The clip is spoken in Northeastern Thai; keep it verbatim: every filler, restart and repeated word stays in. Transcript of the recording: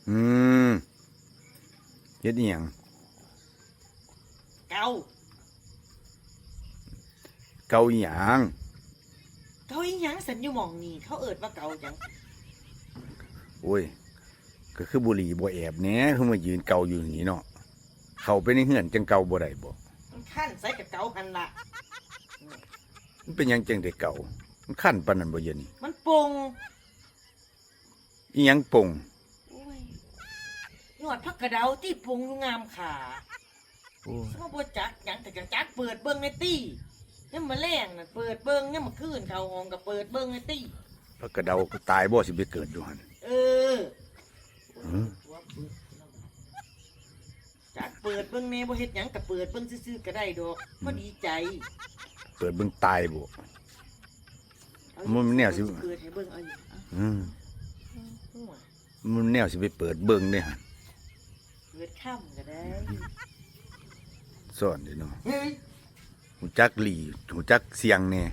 อืม เฮ็ดอีหยัง เกา เกาอีหยัง เกาอีหยังสันอยู่หม่องนี่ เขาเอิ้นว่าเกาหยัง โอ้ย ก็คือบุหรี่บ่แอบแหน่ คือมายืนเกาอยู่นี่เนาะ เข้าไปในเฮือนจั่งเกาบ่ได้บ่ มันคันใส่กับเกาหั่นล่ะ มันเป็นหยังจั่งได้เกา มันคันปานนั้นบ่เดี๋ยวนี้ มันป่ง อีหยังป่ง โอ้ย ยอดผักกะเดาตี้ป่งอยู่งามขา โอ้ย สมบ่จักหยังแต่ก็จักเปิดเบิ่งในตี้ ยามมื้อแลงน่ะเปิดเบิ่ง ยามมื้อคืนเข้าห้องก็เปิดเบิ่งในตี้ ผักกะเดาก็ตายบ่สิไปเกิดอยู่หั่น เออ หือ จักเปิดเบิ่งแหน่ บ่เฮ็ดหยังก็เปิดเบิ่งซื่อๆก็ได้ดอก พอดีใจ เปิดเบิ่งตายบ่ เอา มันแนวสิ เปิดให้เบิ่งเอาอยู่ อืม หัว มันแนวสิไปเปิดเบิ่งเด้หั่น เปิดค่ำก็ได้ ซ่อนเด้เนาะ เฮ้ย ฮู้จักหลี ฮู้จักเสี่ยงแหน่